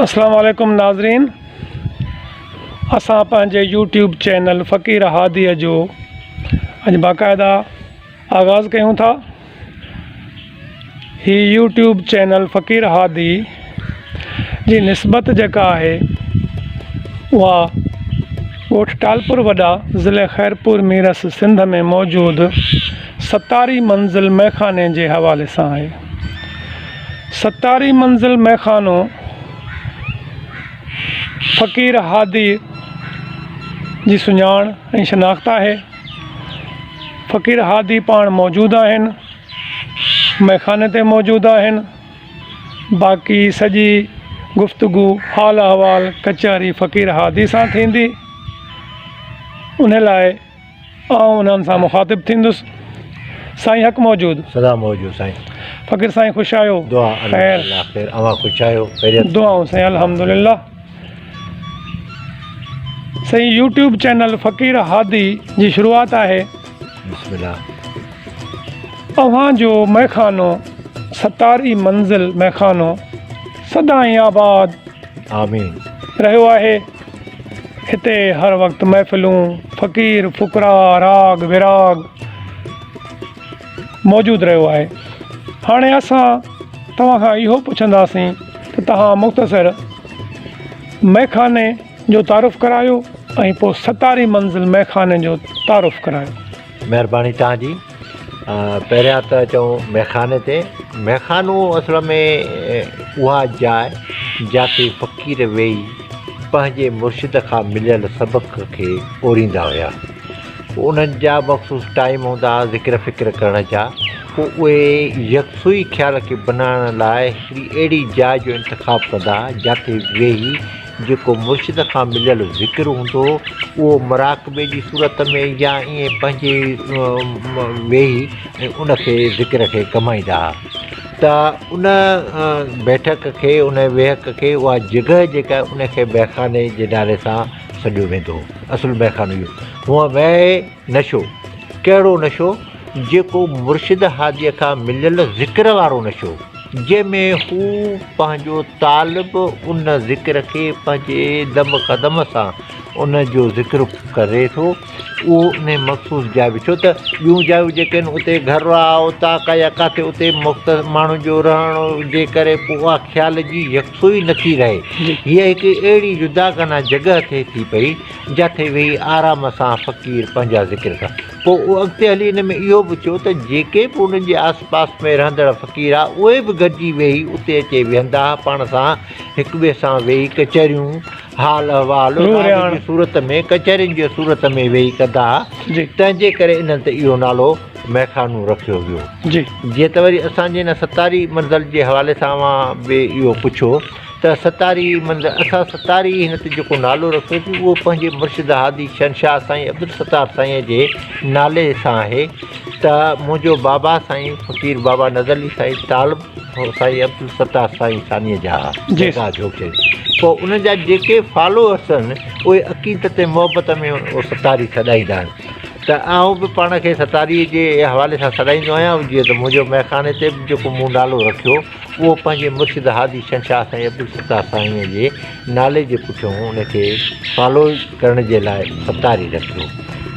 اسلام عليڪم ناظرين اسان پنهنجي يوٽيوب چينل فقير هاديء جو اڄ باقاعده آغاز ڪيون ٿا هي يوٽيوب چينل فقير هادي جي نسبت جيڪا آهي اها ڳوٺ ٽالپور وڏا ضلع خيرپور ميرس سنڌ ۾ موجود ستاري منزل مئخاني جي حوالي سان آهي ستاري منزل مئخانو فقير هادي جي سڃاڻ ۽ شناخت آهي. فقير هادي پاڻ موجود آهن، مئخاني تي موجود آهن، باقي سڄي گفتگو حال احوال ڪچهري فقير هادي سان ٿيندي، ان لاء آئون انهن سان مخاطب ٿيندس. سائين حق موجود. سدا موجود سائين. فقير سائين خوش آهيو. دعا خير. الله خير اوهان خوش آهيو خيريت. دعائون سائين الحمدلله. سائين يوٽيوب چينل فقير هادي جي شروعات آهي. بسم الله. اوهان جو مئخانو ستاري منزل مئخانو سدائين آباد. آمين. رهيو آهي. هتي هر وقت محفلون، فقير فقراء، راڳ ويراڳ موجود رهيو آهي. هاڻي اسان توهان کان اهو پڇنداسين ته توهان مختصر مئخاني جو تعارف ڪرايو ۽ پوء ستاري منزل مئخاني جو تعارف ڪرايو. مهرباني توهان جي. پهريان ته اچون ميخاني تي. ميخانو اصل ۾ اها جاء جاتي فقير ويهي پنهنجي مرشد کان مليل سبق کي اوريندا هيا. پوء انهن جا مخصوص ٽائيم هوندا ها ذڪر فڪر ڪرڻ جا. پوء اهي يڪسوئي خيال کي بنائڻ لاء هڪڙي اهڙي جاء جو انتخاب ڪندا ها جاتي ويهي جيڪو مرشد کان مليل ذڪر هوندو هو، اهو مراقبي جي صورت ۾ يا ائين پنهنجي ويهي ۽ ان کي ذڪر کي ڪمائيندا ها ته ان بيٺڪ کي، ان ويهڪ کي، اها جڳهه جيڪا آهي ان کي مئخاني جي نالي سان سڏيو ويندو هو. اصل مئخانو اهو هونء مئي نشو، ڪهڙو نشو؟ جيڪو مرشد هاديء کان مليل ذڪر وارو نشو، جنهن ۾ هو پنهنجو طالب ان ذڪر کي پنهنجي دم قدم سان ان جو ذڪر ڪري ٿو، اهو انهي مخصوص جاء به ڇو ته ٻيون جايون جيڪي آهن اتي گهر آ، اوطاق آ يا ڪاٿي اتي مختص ماڻهن جو رهڻ جي ڪري پوء اها خيال جي يڪسوئي نٿي رهي. هيء هڪ اهڙي جداگانه جڳهه ٿئي ٿي پئي، جاٿي ويهي آرام سان فقير پنهنجا ذڪر ڪن. پوء اڳتي هلي ان ۾ اهو به ٿيو ته جيڪي به انهن جي آس پاس ۾ رهندڙ فقير ها، اهي به گڏجي ويهي اتي اچي ويهندا ها، پاڻ سان هڪٻئي سان ويهي ڪچهريون، حال احوال، راڳ جي صورت ۾ ڪچهرين جي صورت ۾ ويهي ڪندا ها، تنهن جي ڪري انهن تي اهو نالو مئخانو رکيو ويو. جيئن ته وري اسان جي هن ستاري منزل جي حوالي سان اوهان به اهو پڇيو ته ستاري منزل اسان ستاري هن تي جيڪو نالو رکيوسين اهو پنهنجي مرشد هادي شهنشاهه سائين عبدالستار سائين جي نالي سان آهي ته منهنجو بابا سائين فقير بابا نظر علي سائين طالب سائين عبدالستار سائين ثانيء جا ها درگاهه جهوڪ شريف پوء انهن جا جيڪي فالوئرس آهن اهي عقيدت ۽ محبت ۾ اهو ستاري سڏائيندا آهن ته آئون به پاڻ کي ستاري جي حوالي سان سڏائيندو آهيان جيئن ته منهنجو مئخاني تي به جيڪو مون نالو رکيو اهو پنهنجي مرشد هادي شهنشاهه سائين عبدالستار سائينء جي نالي جي پٺيون ان کي فالو ڪرڻ جي لاء ستاري رکيو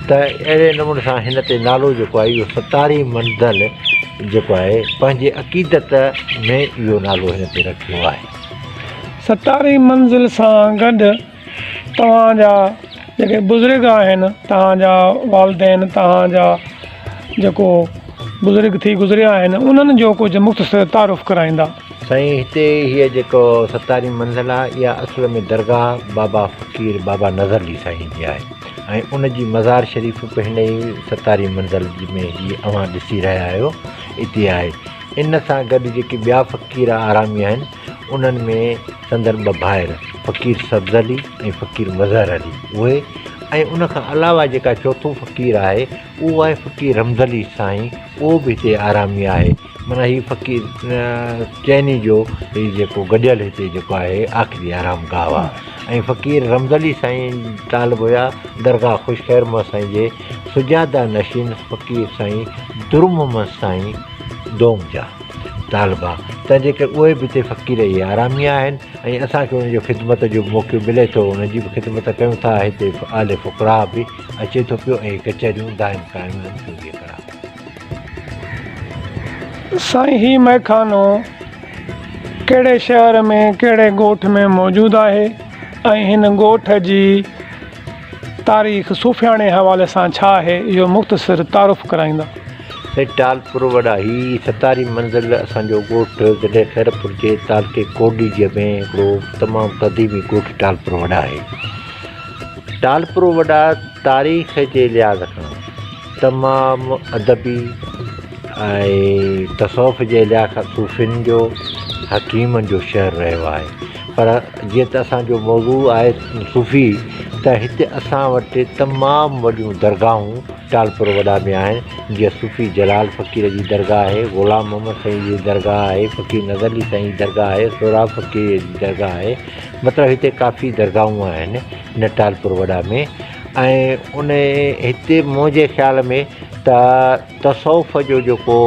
ته اهڙي نموني سان هن تي نالو جيڪو آهي اهو ستاري منزل جيڪو آهي پنهنجي عقيدت ۾ اهو نالو هن تي رکيو آهي. ستاري منزل سان گڏ توهان جا جيڪي بزرگ آهن توهان جا والدين توهان جا جيڪو بزرگ ٿي گذريا آهن انهن جو ڪجهه مختصر تعارف ڪرائيندا. سائين هتي هيء جيڪو ستاري منزل آهي اها اصل ۾ درگاهه بابا فقير بابا نظر علي سائين جي آهي ۽ ان جي مزار شريف به هن ئي ستاري منزل ۾ هي اوهان ڏسي رهيا آهيو اتي آهي ان سان گڏ جيڪي ٻيا فقير آرامي آهن انهن ۾ سندن ٻه ڀائر فقير سبز علي ۽ فقير مظهر علي اهي ۽ ان کان علاوه جيڪا چوٿون فقير آهي اهو آهي فقير رمز علي سائين اهو به هتي آرامي آهي معنيٰ هي فقير چئني جو هي جيڪو گڏيل هتي جيڪو آهي آخري آرام گاهه آهي ۽ فقير رمز علي سائين طالب هيا درگاهه خوش خير محمد سائين جي سجاده نشين فقير سائين در محمد سائين دوم جا. ته طالب آ تنهن جي ڪري اهي به هتي فقير اهي آرامي آهن ۽ اسان کي انهن جو خدمت جو موقعو ملي ٿو انهن جي به خدمت ڪيون ٿا هتي اهل فقراء به اچي ٿو پيو ۽ ڪچهريون دائم قائم آهن 24 ڪلاڪ. سائين هي مئخانو ڪهڙي شهر ۾ ڪهڙي ڳوٺ ۾ موجود آهي ۽ هن ڳوٺ جي تاريخ صوفياڻي حوالي سان ڇا آهي اهو مختصر تعارف ڪرائيندا. سائين ٽالپر وڏا هي ستاري منزل اسان جو ڳوٺ ضلعي خيرپور جي تعلقي ڪوٽڏيجي ۾ هڪڙو تمام قديمي ڳوٺ ٽالپر وڏا آهي. ٽالپر وڏا تاريخ جي لحاظ کان تمام ادبي ۽ تصوف جي لحاظ کان صوفين جو حڪيمن جو شهر رهيو آهي پر جيئن ته اسان جو موضوع آهي صوفي ته هتي اسان وٽ تمام وڏيون درگاهون ٽالپر وڏا ۾ آهن جيئن صوفي جلال فقير جي درگاهه آهي غلام محمد سائين جي درگاهه آهي فقير نظر علي سائين جي درگاهه آهي سهراب فقير جي درگاهه آهي مطلب هتي ڪافي درگاهون آهن هن ٽالپر وڏا ۾ ۽ ان هتي منهنجي خيال ۾ ته تصوف جو جيڪو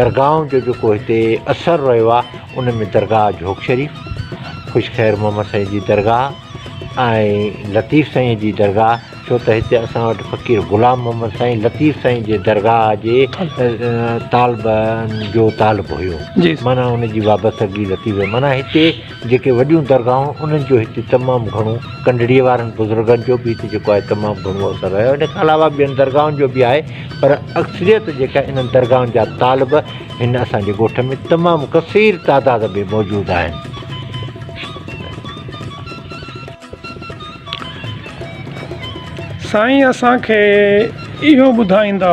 درگاهن جو جيڪو هتي اثر رهيو آهي ان ۾ درگاهه جهوڪ شريف، خوش خير محمد سائين جي درگاهه ۽ لطيف سائين جي درگاهه ڇو ته هتي اسان وٽ فقير غلام محمد سائين لطيف سائين جي درگاهه جي طالبن جو طالب هيو معنيٰ ان جي وابستگي لطيف معنيٰ هتي جيڪي وڏيون درگاهون انهن جو هتي تمام گهڻو ڪنڊڙيء وارن بزرگن جو به هتي جيڪو آهي تمام گهڻو اثر رهيو ان کان علاوه ٻين درگاهن جو به آهي پر اڪثريت جيڪا انهن درگاهن جا طالب هن اسان جي ڳوٺ ۾ تمام ڪثير تعداد ۾ موجود آهن. سائين اسان کي اهو ٻڌائيندا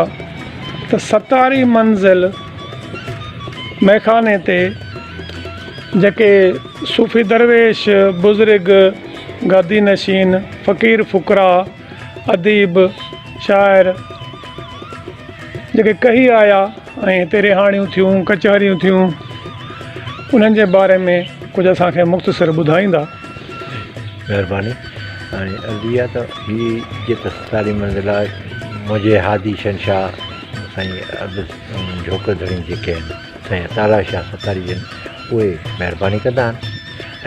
ته ستاري منزل مئخاني تي جيڪي صوفي درويش، بزرگ، گادي نشين، فقير فقراء، اديب، شاعر جيڪي ڪهي آيا ۽ هتي رهاڻيون ٿيون، ڪچهريون ٿيون، انهن جي باري ۾ ڪجهه اسان کي مختصر ٻڌائيندا. مهرباني هاڻي عرض اها ته هي جيڪا ستاري منزل آهي منهنجي هادي شهنشاهه سائين عبد جهوڪ ڌڻي جيڪي آهن سائين عطاالله شاهه ستاري جن اهي مهرباني ڪندا آهن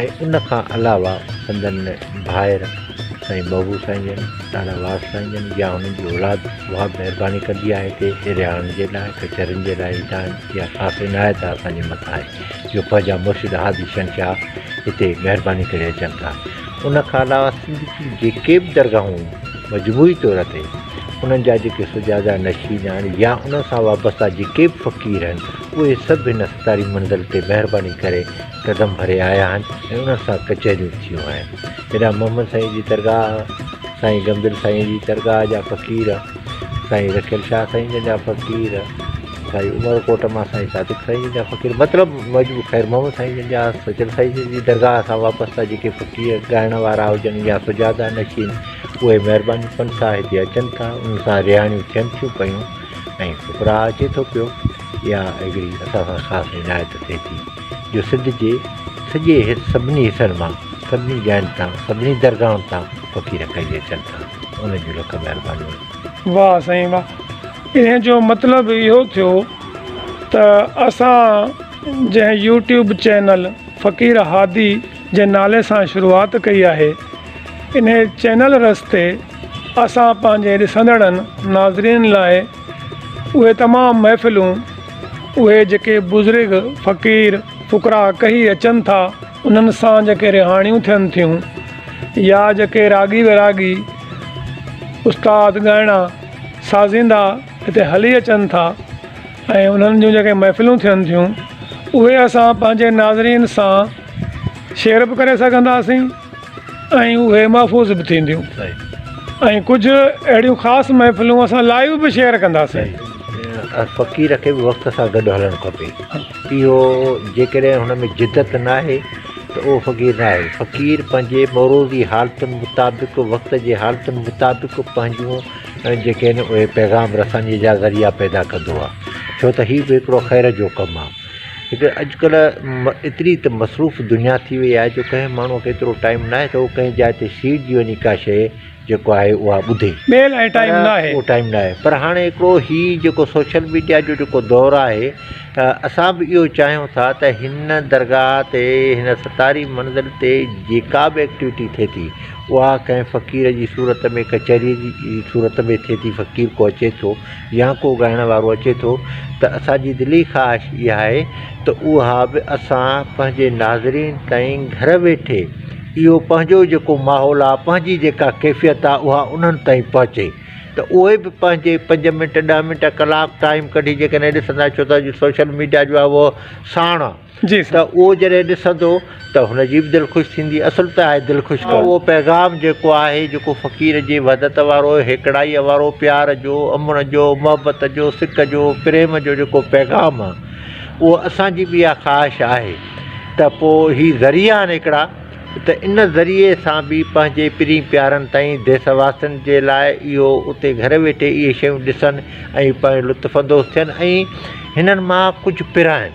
۽ ان کان علاوه سندن ڀائر سائين محبوب سائين جن ڏاڏا واس سائين جن يا انهن جي اولاد اها به مهرباني ڪندي آهي هتي رهاڻ جي لاء ڪچهرين جي لاء ايندا آهن اها خاص عنايت آهي اسان جي مٿان آهي جو پنهنجا مرشد هادي شهنشاهه هتي مهرباني ڪري اچن ٿا ان کان علاوه سنڌ جون جيڪي به درگاهون مجموعي طور تي انهن جا جيڪي سجاده نشين آهن يا انهن سان وابسته جيڪي به فقير آهن اهي سڀ هن ستاري منزل تي مهرباني ڪري قدم ڀري آيا آهن ۽ انهن سان ڪچهريون ٿيون آهن. هيڏانهن محمد سائين جي درگاهه، سائين غمدل سائين جي درگاهه جا فقير، سائين رکيل شاهه سائين جن جا فقير، سائين عمر ڪوٽ مان سائين صادق سائين جن جا فقير مطلب مجموع خير محمد سائين جن جا سچل سائين جن جي درگاهه سان وابسته جيڪي فقير ڳائڻ وارا هجن يا سجاده نشين اهي مهرباني ڪن ٿا هتي اچن ٿا انهن سان رهاڻيون ٿين ٿيون پيون ۽ فقراء اچي ٿو پيو اها هڪڙي اسان سان خاص عنايت ٿئي ٿي جو سنڌ جي سڄي سڀني حصن مان سڀني جاين تان سڀني درگاهن تان فقير ڪهي اچن ٿا انهن جون لک مهربانيون. واه سائين واه انهي جو مطلب اهو ٿيو ته اسان جنهن يوٽيوب چينل فقير هادي جي نالي سان شروعات ڪئي آهي انهي چينل رستي اسان پنهنجي ڏسندڙن ناظرين لاء اهي تمام محفلون اهي جيڪي بزرگ فقير فقراء ڪهي اچن ٿا انهن سان جيڪي رهاڻيون ٿين ٿيون يا جيڪي راڳي ويراڳي استاد ڳائڻا سازيندا هتي هلي اچن ٿا ۽ انهن جون جيڪي محفلون ٿين ٿيون اهي اسان پنهنجي ناظرين سان شيئر به ڪري سگهنداسين ۽ اهي محفوظ به ٿينديون ۽ ڪجهه اهڙيون خاص محفلون اسان لائيو به شيئر ڪنداسين. فقير کي به وقت سان گڏ هلڻ کپي. اهو جيڪڏهن هن ۾ جدت ناهي ته اهو فقير ناهي. فقير پنهنجي معروضي حالتن مطابق وقت جي حالتن مطابق پنهنجون جيڪي آهن اهي پيغام رسانيء جا ذريعا پيدا ڪندو آهي. ڇو ته هي به هڪڙو خير جو ڪم آهي. هڪ اڄڪلهه ايتري ته مصروف دنيا ٿي وئي آهي جو ڪنهن ماڻهوء کي ايترو ٽائيم ناهي ته هو ڪنهن جاء تي سيڙجي وڃي ڪا شيء جيڪو آهي اها ٻڌي. ٻئي لاء ٽائيم ناهي. اهو ٽائيم ناهي پر هاڻي هڪڙو هي جيڪو سوشل ميڊيا جو جيڪو دور آهي اسان به اهو چاهيون ٿا ته هن درگاهه تي هن ستاري منزل تي جيڪا به ايڪٽيوٽي ٿئي ٿي اها ڪنهن فقير جي صورت ۾ ڪچهري جي صورت ۾ ٿئي ٿي فقير ڪو اچي ٿو يا ڪو ڳائڻ وارو اچي ٿو ته اسان جي دلي خواهش اها آهي ته اها به اسان پنهنجي ناظرين تائين گهر ويٺي اهو پنهنجو جيڪو ماحول آ، پنهنجي جيڪا ڪيفيت آ اها انهن تائين پهچي ته اهي به پنهنجي پنج منٽ، ڏهه منٽ، ڪلاڪ ٽائيم ڪڍي جيڪڏهن ڏسندا ڇو ته اڄ سوشل ميڊيا جو آ اهو ساڻ آ جي ته اهو جڏهن ڏسندو ته هن جي به دل خوش ٿيندي اصل ته آهي دل خوش ڪرڻ. اهو پيغام جيڪو آهي جيڪو فقير جي وحدت وارو، هيڪڙائيء وارو، پيار جو، امن جو، محبت جو، سڪ جو، پريم جو جيڪو پيغام آ اهو اسان جي به اها خواهش آهي. ته پوء هي ذريعا آهن هڪڙا ته ان ذريعي سان به پنهنجي پرين پيارن تائين ديس واسين جي لاء اهو اتي گهر ويٺي اهي شيون ڏسن ۽ پنهنجو لطف اندوز ٿين ۽ هنن مان ڪجهه پرائن.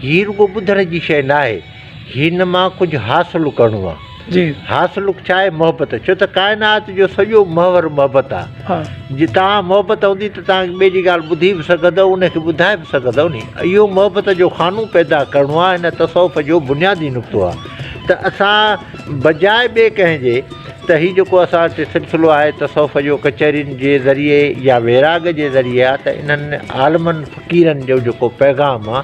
هي رڳو ٻڌڻ جي شيء ناهي، هن مان ڪجهه حاصل ڪرڻو آهي. جي. حاصل ڇا آهي؟ محبت. ڇو ته ڪائنات جو سڄو محور محبت آهي. جي توهان محبت هوندي ته توهان ٻئي جي ڳالهه ٻڌي به سگهندؤ، ان کي ٻڌائي به سگهندؤ ني. اهو محبت جو خانو پيدا ڪرڻو آهي، هن تصوف جو بنيادي نقطو آهي ته اسان بجاء ٻئي ڪنهن جي ته هي جيڪو اسان وٽ سلسلو آهي تصوف جو ڪچهرين جي ذريعي يا ويراڳ جي ذريعي آهي ته انهن عالمن فقيرن جو جيڪو پيغام آهي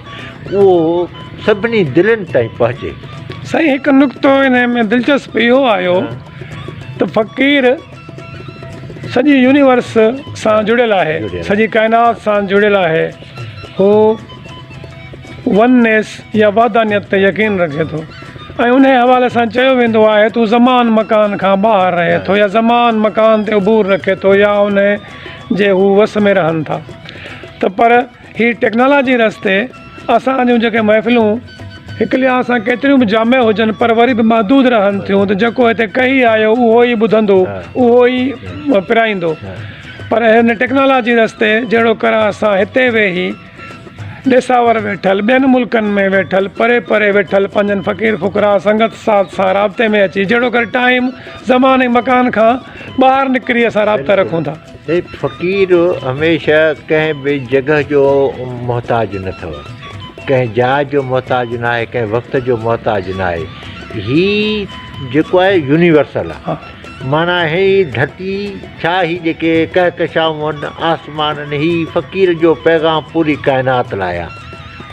اهو سڀني دلين تائين پهچي. سائين هڪ نقطو انهي ۾ دلچسپ اهو آيو ته فقير سڄي يونيورس سان جڙيل آهي سڄي ڪائنات سان جڙيل آهي هو ون نيس يا وحدانيت تي يقين رکي ٿو ۽ انهي حوالي سان چيو ويندو آهي ته هو زمان مڪان کان ٻاهر رهي ٿو يا زمان مڪان تي عبور رکي ٿو يا انهي جي هو وس ۾ رهن ٿا ته پر هي ٽيڪنالاجي رستي اسان جون جيڪي محفلون هڪ لحاظ سان ڪيتريون به جامع هجن پر وري به محدود رهن ٿيون ته جيڪو هتي ڪهي آيو اهو ئي ٻڌندو اهو ئي پرائيندو پر هن ٽيڪنالاجي رستي جهڙو ڪر اسان هتي ويهي ڏيساور ويٺل ٻين ملڪن ۾ ويٺل پري پري ويٺل پنهنجن فقير فقراء سنگت ساٿ سان رابطي ۾ اچي جهڙو ڪر ٽائيم زمان ۽ مڪان کان ٻاهر نڪري اسان رابطا رکون ٿا. هي فقير هميشه ڪنهن به جڳهه جو محتاج نه اٿو، ڪنهن جاء جو محتاج نه آهي، ڪنهن وقت جو محتاج نه آهي. هي جيڪو آهي يونيورسل آهي. معنيٰ هي ڌرتي ڇا هي جيڪي ڪهڪشائون آهن، آسمان آهن، هي فقير جو پيغام پوري ڪائنات لاء آهي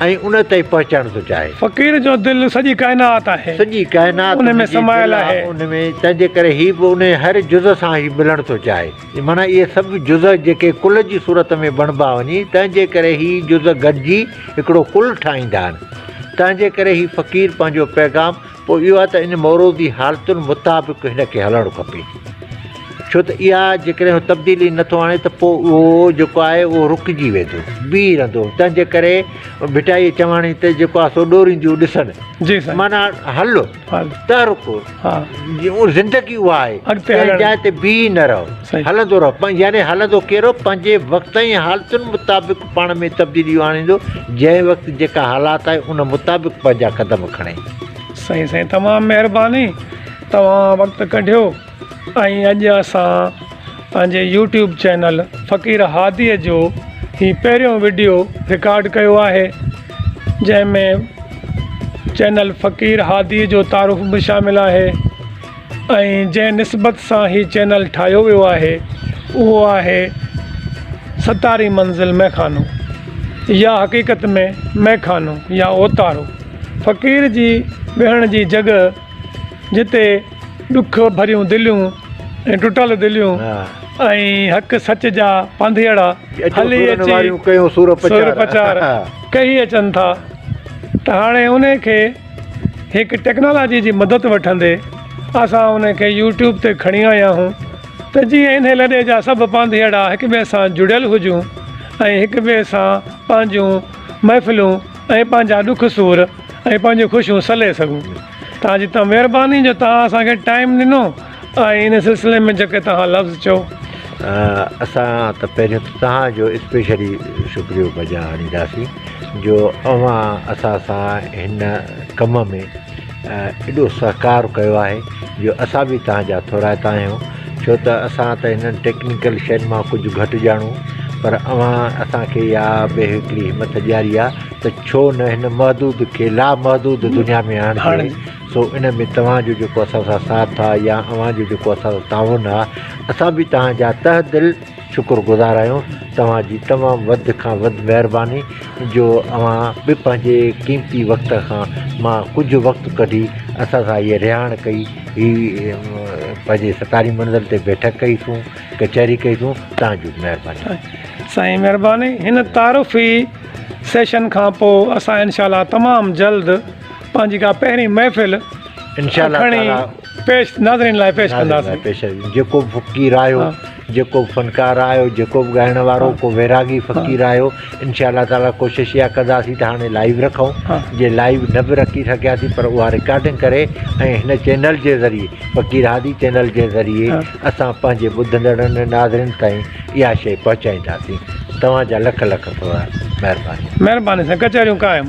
۽ ان تائين پهچائڻ ٿو چاهي. فقير جو دل سڄي ڪائنات آهي. سڄي ڪائنات ان ۾ سمايل آهي. ان ۾ تنهن جي ڪري هي به ان هر جز سان هي ملڻ ٿو چاهي. معنيٰ اهي سڀ جز جيڪي ڪل جي صورت ۾ بڻبا وڃي، تنهن جي ڪري هي جز گڏجي هڪڙو ڪل ٺاهيندا آهن. تنهن جي ڪري هي فقير پنهنجو پيغام، پوء اهو آهي ته ان موروثي حالتن مطابق هن کي هلڻ کپي. ڇو ته اها جيڪڏهن هو تبديلي نه ٿو آڻي ته پوء اهو جيڪو آهي اهو رڪجي ويندو، بيهي رهندو. تنهن جي ڪري ڀٽائيء چواڻي ته جيڪو آهي سو ڏورينديون ڏسن. جي سائين. معنيٰ هل. تحرڪ زندگي اها آهي ڪنهن جاء تي بيهي نه رهو هلندو رهو يعني هلندو ڪير رهو پنهنجي وقت ۽ حالتن مطابق پاڻ ۾ تبديليون آڻيندو جنهن وقت جيڪا حالات آهي ان مطابق پنهنجا قدم کڻي. سائين سائين تمام مهرباني توهان وقت ڪڍيو ۽ اڄ اسان پنهنجي يوٽيوب چينل فقير هادي جو هي پهريون وڊيو رڪارڊ ڪيو آهي جنهن ۾ چينل فقير هادي جو تعارف به شامل آهي ۽ جنهن نسبت سان هي چينل ٺاهيو ويو آهي اهو آهي ستاري منزل مئخانو يا حقيقت ۾ مئخانو يا اوتارو فقير جي ويهڻ جي جڳهه جتي ڏک ڀريون دليون ۽ ٽٽل دليون ۽ حق سچ جا پانڌيئڙا هلي اچي سور پچار ڪهي اچن ٿا ته هاڻي انهي کي هڪ ٽيڪنالاجي جي مدد وٺندي اسان انهي کي يوٽيوب تي کڻي آيا آهيون ته جيئن انهي لڏي جا سڀ پانڌيئڙا هڪ ٻئي سان جڙيل هجون ۽ هڪ ٻئي سان پنهنجون محفلون ۽ پنهنجا ڏک سور ۽ پنهنجون خوشيون سلي سگهون. توهان جي تمام مهرباني جو توهان اسان کي ٽائيم ڏنو ۽ ان سلسلي ۾ جيڪي توهان لفظ چيو. اسان ته پهريون ته توهان جو اسپيشلي شڪريو بجا آڻينداسين جو اوهان اسان سان هن ڪم ۾ ايڏو سهڪار ڪيو آهي جو اسان به توهان جا ٿورائتا آهيون. ڇو ته اسان ته هنن ٽيڪنيڪل شين مان ڪجهه گهٽ ڄاڻون پر اوهان اسان کي اها به هڪڙي همٿ ڏياري آهي ته ڇو نه هن محدود کي لامحدود دنيا ۾ آڻجي سو ان ۾ توهان جو جيڪو اسان سان ساٿ آهي يا اوهان جو جيڪو اسان سان تعاون آهي اسان به توهان جا تهه دل شڪر گذار آهيون توهان جي تمام وڌ کان وڌ مهرباني جو اوهان به پنهنجي قيمتي وقت کان مان ڪجهه وقت ڪڍي اسان سان هيء رهاڻ ڪئي هي پنهنجي ستاري منزل تي بيٺڪ ڪئي سون ڪچهري ڪئي سون توهان جون مهرباني. سائين مهرباني هن تعارفي سيشن کان پوء اسان انشاء الله تمام جلد پنهنجي ڪا پهرين محفل انشاء الله کڻي تعالي پيش ناظرين لاء پيش ڪنداسين. پيش جيڪو به فقير آيو جيڪو به فنڪار آيو جيڪو به ڳائڻ وارو ڪو ويراڳي فقير آيو انشاء الله تعالي ڪوشش اها ڪنداسين ته هاڻي لائيو رکون جي لائيو نه به رکي سگهياسين پر اها رڪارڊنگ ڪري ۽ هن چينل جي ذريعي فقير هادي چينل جي ذريعي اسان پنهنجي ٻڌندڙن ناظرين تائين اها شيء پهچائينداسين توهان جا لک لک ٿورا مهرباني مهرباني سائين ڪچهريون قائم.